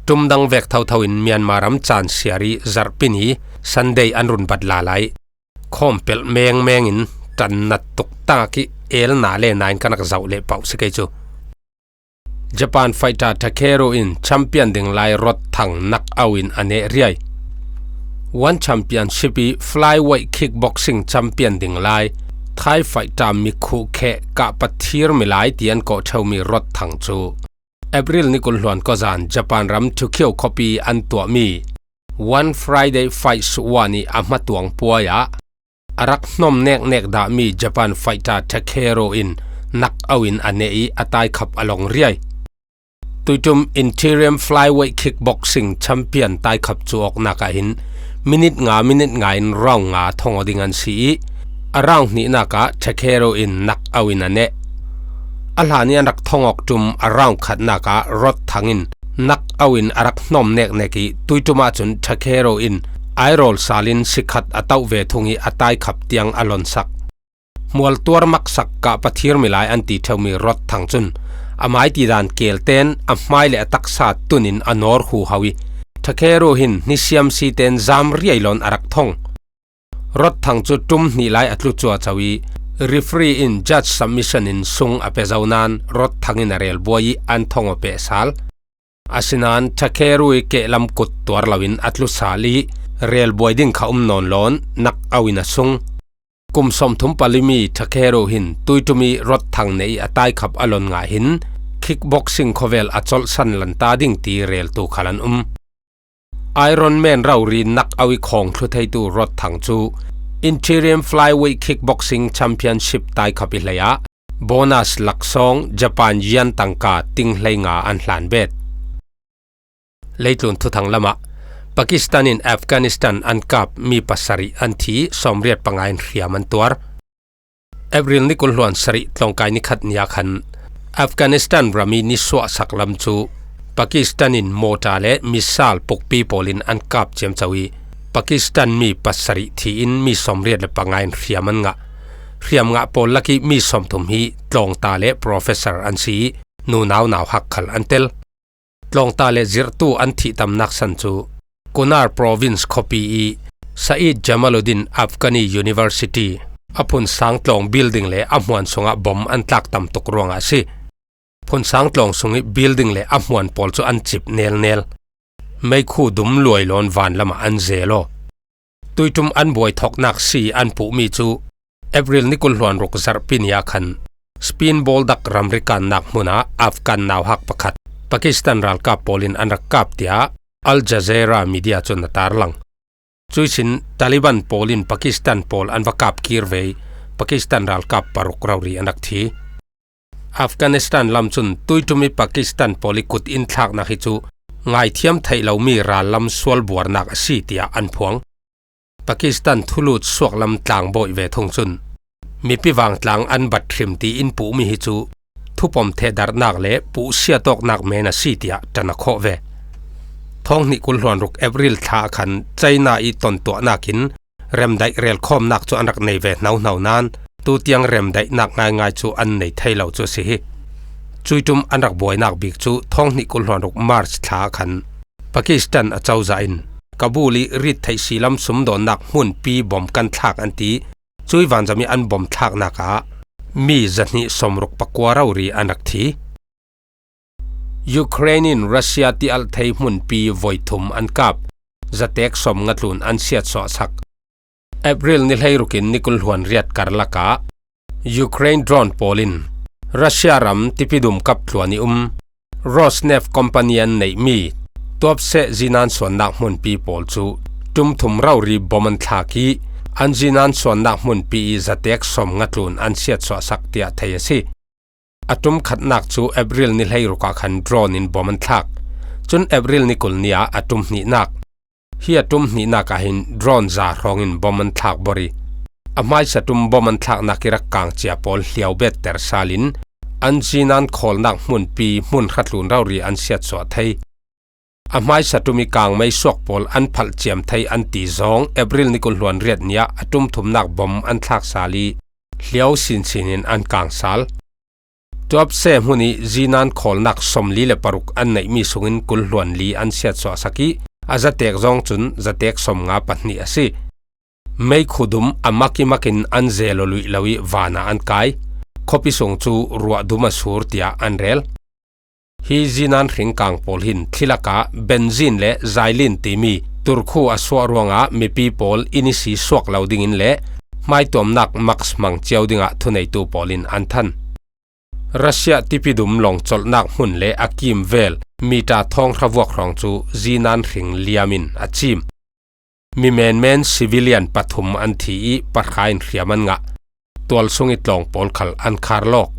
Ṭumdang vek thotho in Myanmar ram caan siar i zarhpini Sunday an run bat lala i khawmpelh mengmeng in ṭan nat tuk tak i elna le nain kan rak zoh leh pauh si kei cu. Japan fighter Takeru in champion ding lai rot thang nak au in a neh riai. One Championship i flyweight kickboxing champion ding lai Thai fighter mikhuh kheh kahpathir milai ti an kawh ṭheumi Rod Thang cu April ni kul hluan kawzan Japan ram Tokyo khuapi an tuahmi One Friday Fights War ih a hmatuang puai ah a rak hnawm neknek dahmi Japan fighter Takero in knock out in a neh ih a taikhap a long riai. Tuiṭum Interim Flyweight Kickboxing Champion taikhap cu awknak ah hin minit nga, minit nga in round nga thong aw ding an si ih, a round hnihnak ah Takero in knock out in a neh. A hlan ih an rak thong awk ṭum a round khatnak ah Rod Thang in knock out in a rak hnawm neknek ih, tuiṭum ahcun Takero in airawlsal in sikhat a tauh ve thung ih a taikhap tiang a lonsak. Hmualtuar maksak kahpathir milai an ti ṭheumi Rod Thang cun a mai tidan keelten a hmai le a taksa tun in a nawr huhau ih, Takero hin hnisiam siten zam riai lawn a rak thong. Rod Thang cu ṭum hnih lai a tlu cuahco ih, referee in judge submission in sung a pe zo nain Rod Thang in a relbuai ih an thong aw peh sal. Asinain Takero ih kehlam kut tuar loin a tlu sal ih, relbuai ding kha um nawn loin knock out in a sung. Kum sawmthum palimi Takero hin tuiṭum ih Rod Thang neh ih a taikhap a lon ngah hin kickboxing khawvel a colhsan lanta ding ti reltu khal an um. Iron Man rori knock out ih khawng thlu theitu Rod Thang cu Interim Flyweight Kickboxing Championship taikhap ih hleiah bonus laksawng Japan yen tangka ting hleinga an hlan bet. Leitlun thuthang lamah Pakistan in Afghanistan an kap mi pasarih an thi, sawmriat panga in hriam an tuar. April ni kul hluan sarih tlawngkai ni khat ni ah khan Afghanistan ram ih nisuahsak lam cu Pakistan in mortar le missile pukpi pawl in an kap ciamco ih, Pakistan mi pasarih thi in mi sawmriat le panga in hriam an ngah. Hriam ngah pawl lakih mi sawmthum hi tlawngta le professor an si ih, nunau nauhak khal an tel. Tlawngta le zirhtu an thih tamnak san cu Kunar Province khuapi ih Saeed Jamaluddin Afghani University a phunsang tlawng building le a hmuan sungah bom an tlak tam tuk ruangah a si. Phunsang tlawng sung ih building le a hmuan pawl cu an cip nelnel. Meikhu dum luai lawn van lamah an zel aw. Tuiṭum an buai thawknak si an puhmi cu April ni kul hluan ruk zarhpi ni ah khan Spin Boldak ramri kannak hmun ah Afghan nauhak pakhat Pakistan ralkap pawl in an rak kap, tiah Al Jazeera media cun a tarlang. Cuihsin Taliban pawl in Pakistan pawl an va kap kir ve ih, Pakistan ralkap paruk rori an rak thi. Afghanistan lam cun tuiṭum ih Pakistan pawl ih kut in thlaknak hi cu ngaithiam theih lomi rallam sual buarnak a si, tiah an phuang. Pakistan thulut suaklam tlangbawi ve thung cun mipi vangtlang an bat hrim ti in puhmi hi cu thupom thehdarhnak le puhsiat awknak men a si, tiah ṭan a khawh ve. Thawng hnih kul hluan ruk April thla ah khan China ih tontuahnak in remdaih relkhawmnak cu an rak nei ve hnohno nain, tutiang remdaihnak ngaingai cu an nei thei lo cu a si hi. Cuiṭum an rak buainak bik cu thawng hnih kul hluan ruk March thla ah khan Pakistan acozah in Kabul ih rit theih si lam sumdawnnak hmunpi bom kan thlak an ti. Cui vanzam ih an bom thlaknak ah mi zahnih sawmruk pakua rori an rak thi. Ukraine in Russia tialh thei hmunpi voi thum an kap, zatek sawmnga tlun an siatsuahsak. April ni hleiruk in ni kul hluan riat karlak ah Ukraine drone pawl in Russia ram tipidum kap tluan ih um Rosneft company an neihmi tuapseh zinan suannak hmunpi pawl cu ṭum thum rori bom an thlak ih, an zinan suannak hmunpi ih zatek sawmnga tlun an siatsuahsak, tiah thei a si. A ṭum khatnak cu April ni hleiruk ah khan drone in bom an thlak. Cun April ni kul ni ah a ṭum hnihnak. Hi a ṭum hnihnak ah hin drone za hrawngin bom an thlak bor ih, a hmaisa ṭum bom an thlaknak ih rak kangcia pawl hliau better sal in an zinan khawlnak hmunpi hmun hratlun rori an siatsuah thei. A hmaisa ṭum ih kangmei suak pawl an phalh ciam thei an ti zawng April ni kul hluan riat ni ah a ṭum thumnak bom an thlak sal ih hliau sinsin in an kang sal. Tuapse hmun ih zinan khawlnak sawmli le paruk an neihmi sungin kul hluan li an siatsuahsak ih, a zatek zawng cun zatek sawmnga pahnih a si. Meikhu dum a mak ih mak in an zel aw luih lo ih van ah an kai. Khuapi sung cu ruah dum a sur, tiah an rel. Hi zinan hringkang pawl hin thli lakah benzin le xylene timi turkhu a suah ruangah mipi pawl inn ih si suak lo dingin le hmaituamnak mask hmang cio dingah thuneitu pawlin an than. Russia tipidum lawng colhnak hmun le a kimvel mita thawng hra vuak hrawng cu zinan hring liam in a cim. Mi menmen civilian pathum an thi ih pahra in hriam an ngah. Tualsung ih tlawng pawl khal an khar lawk.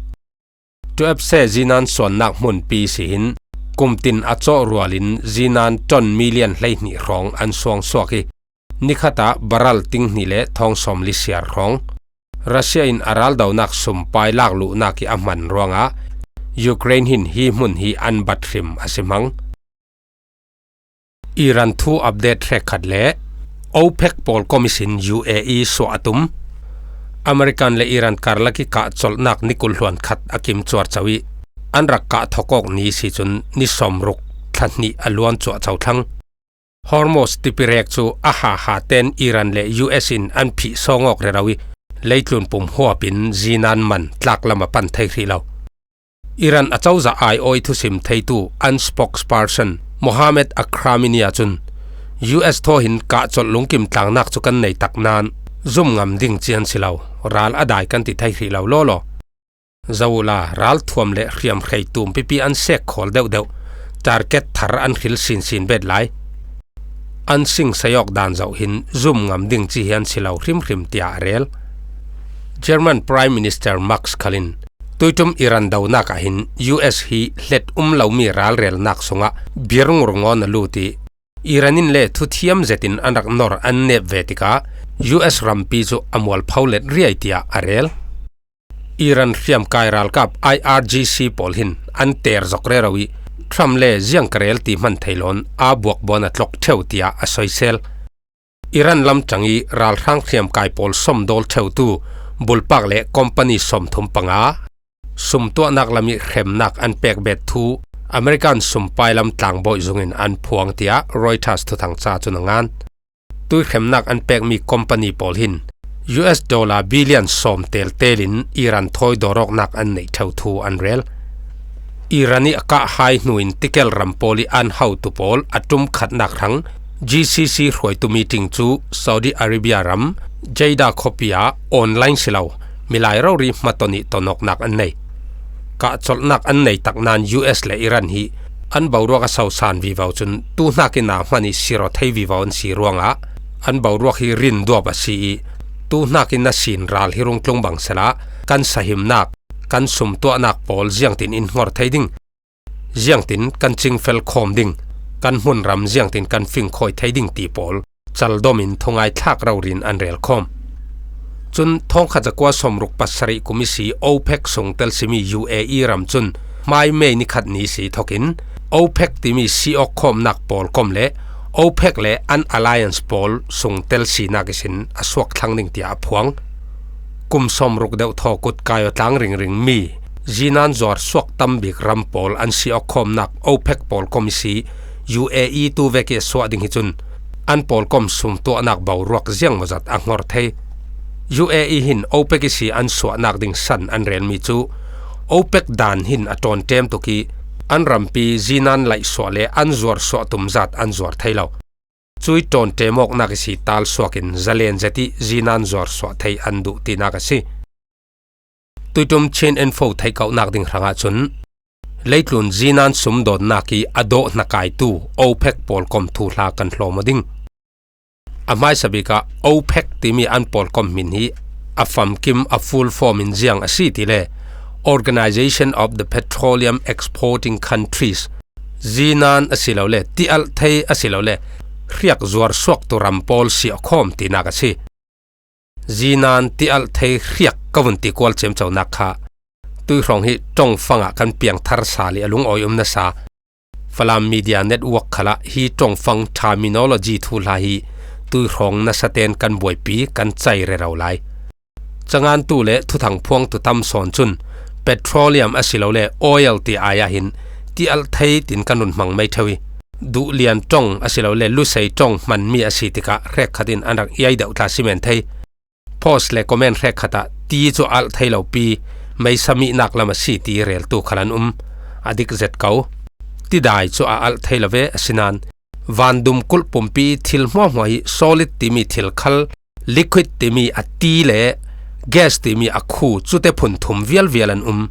Tuepse zinan suannak hmun pi si hin kumtin a cawh rualin zinan ton million hleihnih hrawng an suangsuak ih, nikhatah baral ting hnih le thawng sawmli siar hrawng Russia in a raldonak sumpai lakluhnak ih a hman ruangah Ukraine hin hi hmun hi an bat hrim a si hmang. Iran thu update hrekkhat le OPEC pawl kom ihsin U A E suah a tum. American le Iran karlak ih kahcolhnak ni kul hluan khat a kim cuarco ih an rak kah thawk awk ni si cun ni sawmruk thla hnih a luan cuahco thlang. Hormuz tipirek cu a haha ten Iran le U S in an phih sawng awk rero ih leitlun pum huap in zinan man tlaklam a pan thei hrih lo. Iran acozah aiawh ih thusim theitu an spokesperson Mohammad Akhramini ahcun U S thaw hin kahcolh lungkim tlangnak cu kan nei tak nain zum ngam ding ci an si lo, ral a dai kan ti thei hrih lo lawlaw. Zoh uhla, ralthuam le hriamhrei tum pipi an sek khawl deuhdeuh, target thar an hril sinsin bet lai. An sing sai awk dan zoh hin zum ngam ding ci hi an si lo hrimhrim, tiah a rel. German Prime Minister Merz khalin tuiṭum Iran donak ah hin U S hi hlet um lomi ralrelnak sungah birngur ngawn a lut ih, Iran in le thuthiam zetin an rak nor an nep ve tikah U S rampi cu a mualpho let riai, tiah a rel. Iran hriamkai ralkap I R G C pawl hin an ter zok rero ih Trump le ziang ka rel ti hman thei loin aa buakbuan a tlok ṭheu, tiah a soisel. Iran lamṭang ih ralhrang hriamkai pawl sawmdawl ṭheutu bulpak le company sawmthum panga sumtuahnak lam ih hremnak an pek bet thu American sumpai lam tlangbawi zungin an phuang, tiah Reuters thuthangca cun a ngan. Tuihremnak an pekmi company pawl hin U S dollar billion sawm teltel in Iran thawi dawrawknak an neih ṭheu thu an rel. Iran ih a kah hai hnu in tikel ram pawl ih an hotu pawl a ṭum khatnak hrang G C C hruaitu meeting cu Saudi Arabia ram Jeddah khuapi ah online si lo, milai rori hmaton ih tonawknak an nei. Kahcolhnak an nei tak nain U S le Iran hi an boruak a sosan vivo cun tuhnak ih na hman ih siraw thei vivo an si ruangah an boruak hi rinduap a si ih, tuhnak ih na sin ral hi rungtlung bang sehla kan sahimnak, kan sumtuahnak pawl ziangtin in hnor thei ding, ziangtin kan cingfel khawm ding, kan hmunram ziangtin kan fingkhawi thei ding ti pawl caldom in thungai thlak rori in an rel khawm. Cun thawngkhat zakua sawmruk pasarih kum ihsi OPEC sungtel simi U A E ram cun hmai May ni khat ni ihsi thokin OPEC timi sih awk khawmnak pawlkom le OPEC le an alliance pawl sungtel sinak ihsin a suak thlang ding tiah a phuang. Kum sawmruk deuh thaw kut kai aw tlang ringring mi zinan zuar suak tam bik ram pawl an sih awk khawmnak OPEC pawlkom ihsi U A E tu vek ih a suah ding hi cun an pawlkom sumtuahnak boruak ziangmawzat a hnor thei. U A E hin OPEC ihsi an suahnak ding san an relmi cu OPEC dan hin a ṭawn ṭem tuk ih an rampi zinan laihsuah le an zuarsuah tumzat an zuar thei lo. Cui ṭawn ṭemawknak ihsi talsuak in zalen zet ih zinan zuarsuah thei an duh tinak a si. Tuiṭum Chin Info theihkauhnak ding hrangah cun leitlun zinan sumdawnnak ih a dawh hnakaitu OPEC pawlkom thuhla kan hlawm aw ding. A hmaisa bikah OPEC timi an pawlkom hmin hi a famkim a full form in ziang a si tile Organization of the Petroleum Exporting Countries, zinan asilole tialh thei asilole hriak zuarsuaktu ram pawl siahkhawm tinak a si. Zinan tialh thei hriak ka vun ti kual ciamconak kha tuihrawng hi ṭongfang ah kan piangthar sal ih a lungawi um nasa Falam Media Network khalah hi ṭongfang terminology thuhla hi tuihrawng nasaten kan buaipi kan cai rero lai. Cangantu le thuthang phuangtu tam sawn cun petroleum asilole oil ti ai ah hin tialh thei tin kan run hmang mai ṭheu ih, duhlian ṭong asilole lusei ṭong hmanmi a si tikah hrekkhat in an rak iai deuh tla si men thei. Post le comment hrekkhat ah ti cu alh thei lopi meisa mihnak lam a si ti reltu khal an um. A dik zet ko. Tidai cu a alh thei lo ve, asinain vandum kulh pumpi thil hmuahhmuah hi solid timi thil khal Liquid timi a ti le gas timi a khu, chute phun thum vialvial an um.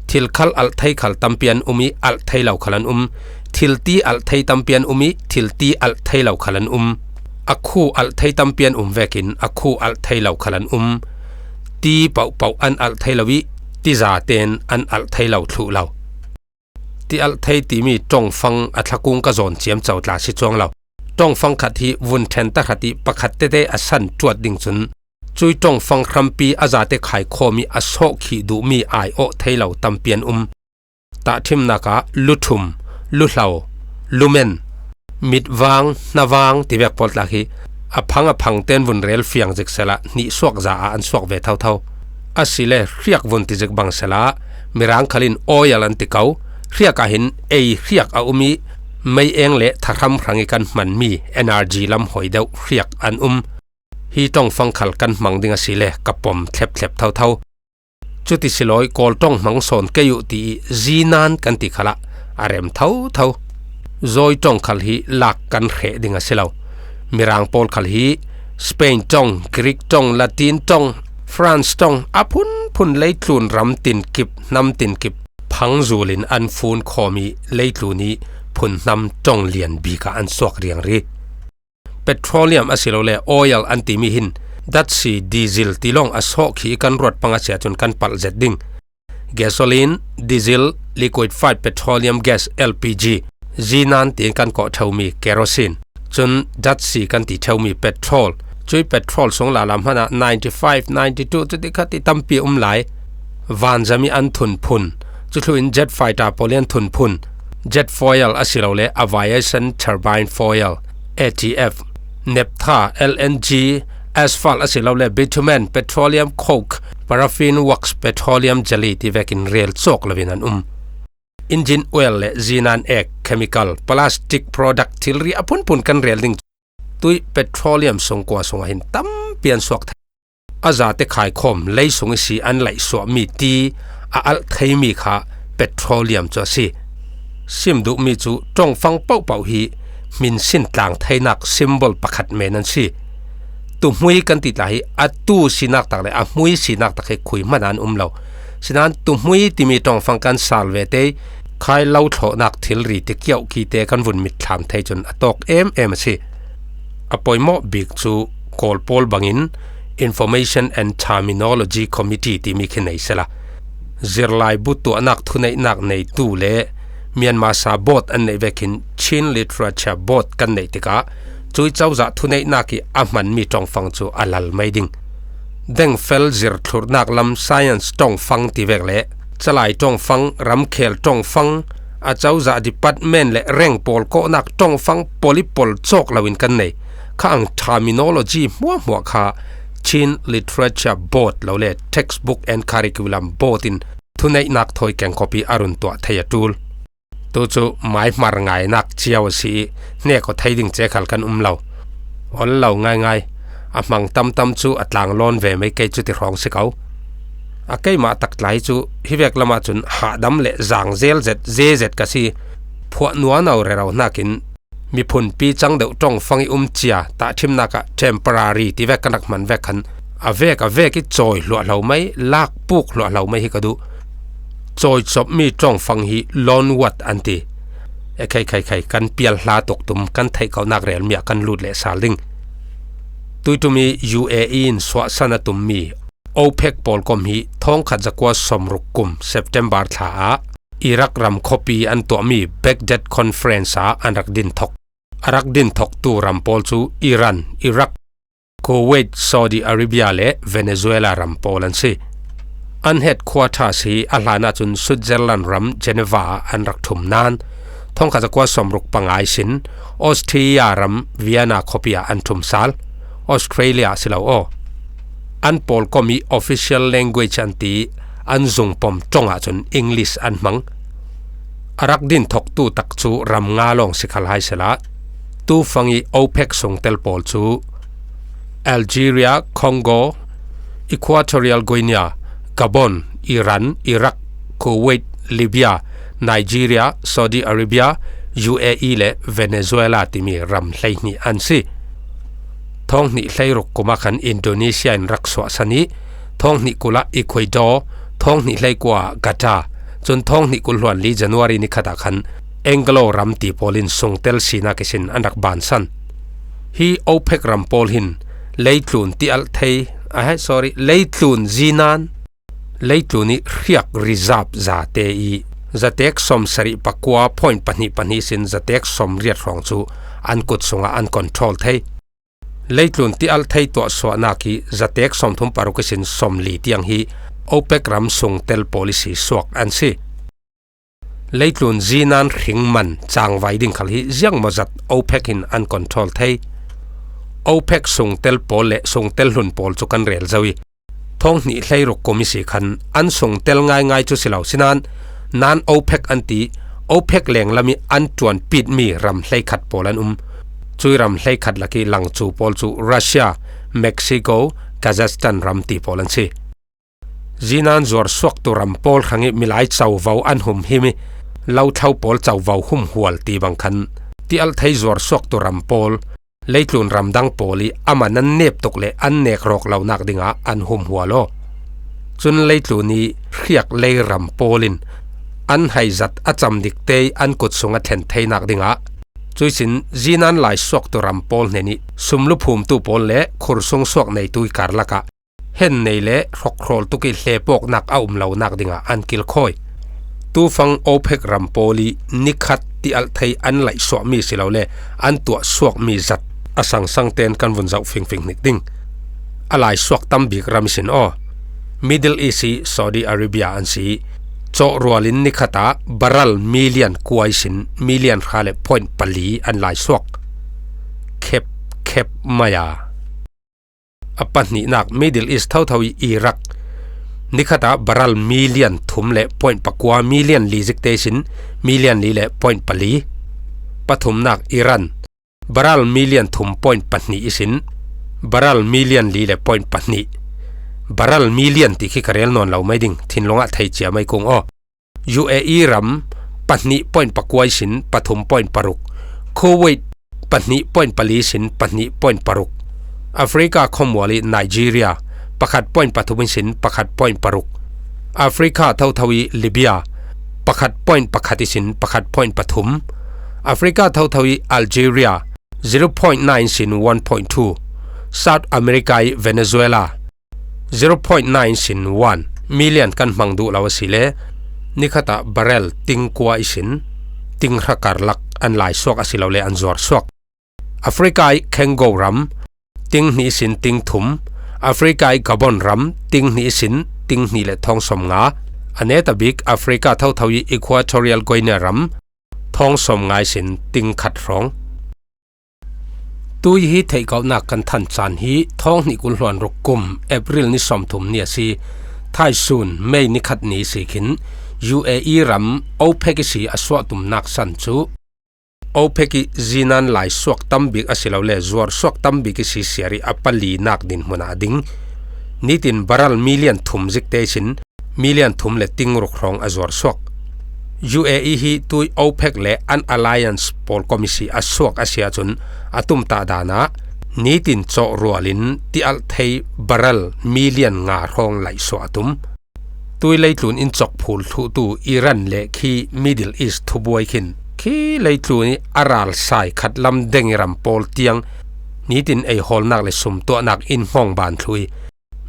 Thil khal alh thei khal tampi an um ih, alh thei lo khal an um. Thil ti alh thei tampi an um ih, thil ti alh thei lo khal an um. A khu alh thei tampi an um vekin a khu alh thei lo khal an um. Ti pohpoh an alh thei lo ih, ti zaten an alh thei lo thluh lo. Ti alh thei timi ṭawngfang a thlakung ka zawn ciamco tla si chuang lo. Ṭawngfang khat hi vun ṭhen tahrat ih pakhat tete a san ṭuat ding cun, cui ṭawngfang hrampi a zate khaikhawm ih a sawhkhih duhmi aiawh thei lo tampi an um. Tahṭhimnak ah luthum, luhlo, lumen, mitvang, hnavang tivek pawl tla hi a phang a phangten vun rel fiang zik sela hnihsuak za ah an suak ve thotho. Asile hriak vun ti zik bang sela Mirang khal in oil an ti ko. Hriak ah hin ei hriak a um ih, mei eng le thahram hrang ih kan hmanmi energy lam hoi deuh hriak an um. Hi ṭawngfang khal kan hmang ding asile ka pom thlep thlep thotho. Cuti silawi Kawl ṭawng hmang sawn kei uh ti ih zinan kan ti khalah a rem thotho. Zawi ṭawng khal hi lak kan hreh ding a si lo. Mirang pawl khal hi Spain ṭawng, Greek ṭawng, Latin ṭawng, France ṭawng, a phunphun leitlun ram tinkip, hnam tinkip phang zulin an fun khawm ih leitlun ih phun hnam ṭawng lian bik ah an suak riangri. Petroleum asilole oil an timi hin datsi, diesel ti lawng a sawhkhih ih kan ruat pang a si ahcun kan palh zet ding. Gasoline, diesel, liquefied petroleum gas, L P G, zinan tiin kan kawh ṭheumi kerosene, cun datsi kan ti ṭheumi petrol, cui petrol sung lala hmanah ninety five, ninety two cuti khat ih tampi a um lai. Vanzam ih an thun phun, cuthluin jet fighter pawl ih an thun phun, jet fuel asilole aviation turbine fuel, A T F, naphtha, L N G, asphalt asilole bitumen, petroleum coke, paraffin wax, petroleum jelly ti vekin rel cawk loin an um. Engine oil le zinan ek, chemical, plastic product thilri a phunphun kan rel ding. Tui petroleum sungkua sungah hin tampi an suak thei. A zate khaikhawm lei sung ihsi an laihsuahmi ti a alh theimi kha petroleum cu a si. Sim duhmi cu ṭawngfang pohpoh hi hminsin tlang theinak symbol pakhat men an si. Tuhmui kan ti tla hi a tu sinak tak le a hmui sinak tak hi khui hman an um lo. Sinan tuhmui timi ṭawngfang kan sal ve te, khai lo thlawhnak thilri ti kiauh ki te kan vun mitthlam thei cun a tawk em em a si. A poimawh bik cu Kawl pawl bangin Information and Terminology Committee timi khi nei sela, zirlaibu tuahnak thuneihnak neitu le Myanmar sa board an neih vekin Chin Literature Board kan neih tikah cui cozah thuneihnak ih a hmanmi ṭawngfang cu a lal mai ding. Dengfel zirthlurnak lam science ṭawngfang ti vek le calai ṭawngfang, ramkhel ṭawngfang, a cozah department le reng pawl kawhnak ṭawngfang pawl ih pawl cawk loin kan nei. Kha ang terminology hmuahhmuah kha Chin Literature Board lo le Textbook and Curriculum Board in thuneihnak thawi kengkawp ih a run tuah thei a ṭul. Tu cu maihmar ngainak cio a si ih hnek aw thei ding ce khal kan um lo. Ol lo ngaingai. A hmang tamtam cu a tlang lawn ve mai, kei cu ti hrawng si ko. A keimah taktlai cu hi vek lamah cun hahdam le zangzel zet, ze zet ka si. Phuah nuano rero hnakin miphunpi cang deuh ṭawngfang ih um cia, tahṭhimnak ah temporary ti vek kan rak hman vek khan a vek a vek ih cawi hluahhlo mai, lak puk hluahhlo mai hi ka duh. Cawi copmi ṭawngfang hi loan word an ti. E khai khai khai kan pial hla tuk tum kan theih kauhnak relmi ah kan lut leh sal ding. Tuiṭum ih U A E in suahsan a tummi OPEC pawlkom hi thawngkhat zakua sawmruk kum September thla ah Iraq ram khuapi an tuahmi Baghdad Conference ah an rak din thok. A rak din thoktu ram pawl cu Iran, Iraq, Kuwait, Saudi Arabia le Venezuela ram pawl an si. An headquarters hi a hlan ahcun Switzerland ram Geneva ah an rak ṭhum nain thawngkhat zakua sawmruk panga ihsin Austria ram Vienna khuapi ah an ṭhum sal. Australia a si lo aw. An pawlkom ih official language an ti ih an zungpom ṭong ahcun English an hmang. A rak din thoktu tak cu ram nga lawng si khal hai sehla, tufang ih OPEC sungtel pawl cu Algeria, Congo, Equatorial Guinea, Gabon, Iran, Iraq, Kuwait, Libya, Nigeria, Saudi Arabia, U A E le Venezuela timi ram hleihnih an si. Thawng hnih hleiruk kuma khan Indonesia in rak suahsan ih, thawng hnih kul ah Ecuador, thawng hnih hleikua ah Qatar, cun thawng hnih kul hluan li January ni khatah khan Anglo ram ti pawl in sungtel sinak ihsin an rak bansan. Hi OPEC ram pawl hin leitlun tialh thei, ah, sorry, leitlun zinan, leitlun ih hriak reserve zate ih zatek sawm sarih pakua point pahnih pahnih sin zatek sawm riat hrawng cu an kut sungah an control thei. Leitlun tialh thei tuahsuahnak ih zatek sawmthum paruk ihsin sawmli tiang hi OPEC ram sungtel policy suak an si. Leitlun zinan hring man cangvai ding khal hi ziangmawzat OPEC hin an control thei. OPEC sungtel pawl le sungtel hlun pawl cu kan rel zo ih, thawng hnih hleiruk kum ihsi khan an sungtel ngaingai cu si lo sinain, nan OPEC an ti, OPEC lenglam ih an ṭuanpitmi ram hleikhat pawl an um. Cui ram hleikhat lakih langcu pawl cu Russia, Mexico, Kazakhstan ram ti pawl an si. Zinan zuarsuaktu ram pawl hrangih milai covo an humhim ih, lothlo pawl covo humhual ti bang khan tialh thei zuarsuaktu ram pawl, leitlun ramdang pawl ih a man an nep tuk le an nek rawk lonak dingah an humhual aw. Cun leitlun ih hriak lei ram pawl in an haizat a cam dikte ih an kut sung a thlen theinak dingah, cuihsin zinan laisuaktu ram pawl hnen ih sumlu phumtu pawl le khursung suak neitu ih karlakah hen nei le hrokhrawl tuk ih hlepawknak a um lonak dingah an kilkhawi. Tufang OPEC ram pawl ih nikhat tialh thei an laihsuahmi si lo le an tuahsuakmi zat a sangsang tein kan vun zoh fingfing hnik ding. A laisuak tam bik ram ihsin aw. Middle East ih Saudi Arabia an si ih, cawhrual in nikhat ah barrel million kua ihsin million hra le point pali an laisuak. Khep khep mai a. A pahnihnak Middle East thotho ih Iraq, nikhat ah barrel million thum le point pakua, million li zikte ihsin million li le point pali. Pathumnak Iran, barrel million thum point pahnih ihsin barrel million li le point pahnih. Barrel million ti khi ka rel nawn lo mai ding, thinlung ah thei cia mai kung aw. U A E ram pahnih point pakua ihsin pathum point paruk. Kuwait pahnih point pali ihsin pahnih point paruk. Africa khawmual ih Nigeria pakhat point pathum ihsin pakhat point paruk. Africa thotho ih Libya pakhat point pakhat ihsin pakhat point pathum. Africa thotho ih Algeria zero point nine ihsin one point two. South America ih Venezuela zero point nine sin one million kan hmang duh lo a si le, nikhat ah barrel ting kua ihsin ting hra karlak an laisuak a si lo le an zuarsuak. Africa ih Congo ram ting hnih ihsin ting thum, Africa ih Gabon ram ting hnih ihsin ting hnih le thawng sawm nga, a neta bik Africa thotho ih Equatorial Guinea ram thawng sawm nga ihsin ting khat hrawng. Tui hi theihkauhnak kan than caan hi thawng hnih kul hluan ruk kum April ni sawmthum ni a si. Thaisun May ni khat ni si khin U A E ram OPEC ihsi a suahtumnak san cu OPEC ih zinan laisuak tam bik a si lo le zuarsuak tam bik ihsi siar ih a palinak dinhmun ah a ding. Nitin barrel million thum zikte ihsin million thum le ting ruk hrawng a zuarsuak. U A E hi tui OPEC le an alliance pawl komisi a suak a si ahcun a tumtah dan ah nitin cawhrual in tialh thei barrel million nga hrawng laihsuah a tum. Tui leitlun in cawkphul thluhtu Iran le khi Middle East thubuai khin khi leitlun ih a ralsai khatlam deng ih ram pawl tiang nitin eihawlnak le sumtuahnak in hngawng ban thluh ih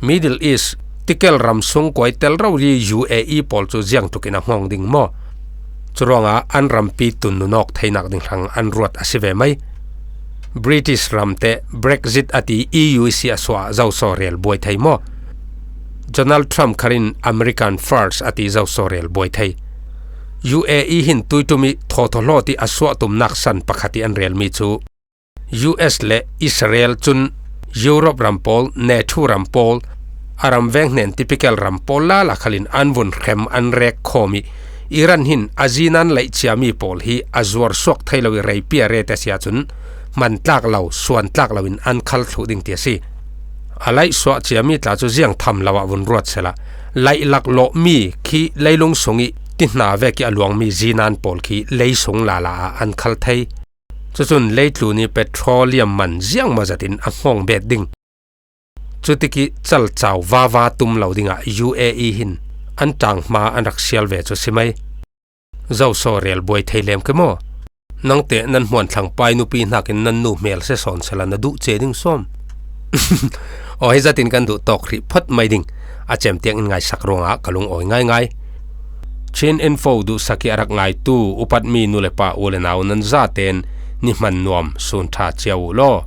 Middle East tikel ram sung kuai tel rori U A E pawl cu ziangtlukin a hngawng ding maw? Curuangah an rampi tun nunawk theinak ding hrang an ruat a si ve mai. British ram teh Brexit a ti E U ihsi a suah zoso rel buai thei maw? Donald Trump kharin American First a ti zoso rel buai thei. U A E hin tuiṭum ih thawthaw hlawt ih a suahtumnak san pakhat ih an relmi cu U S le Israel cun Europe ram pawl, NATO ram pawl, a ram veng hnen typical ram pawl lala khalin an vun hrem an rek khawm ih Iran hin a zinan laih ciami pawl hi a zuarsuak thei lo ih reipi a ret a si ahcun hmantlak lo, suantlak loin an khal thluh ding ti a si. A laihsuah ciami tla cu ziang tham lo ah vun ruat sehla, laihlak lawhmi khi leilung sung ih tihna vek ih a luangmi zinan pawl khi leisung lala ah an khal thei. Cucun leitlun i petroleum man ziangmah zatin a hngawng bet ding. Cutikih calcau vava tum lo dingah U A E hin an ṭang hma an rak sial ve cu si mai. Zoso rel buai thei lem ke maw? Nangte nan hmuan thlang pai nupi hnakin nan nu hmel se sawn sela na duh ce ding sawm. Aw, hi zatin kan duh tawk hrih phot mai ding. A cem tiang in ngaisak ruangah ka lungawi ngaingai. Chin Info duhsak i a rak ngaitu upatmi nu le pa u le nau nan zaten ni hman nuam sun ṭha cia uh law.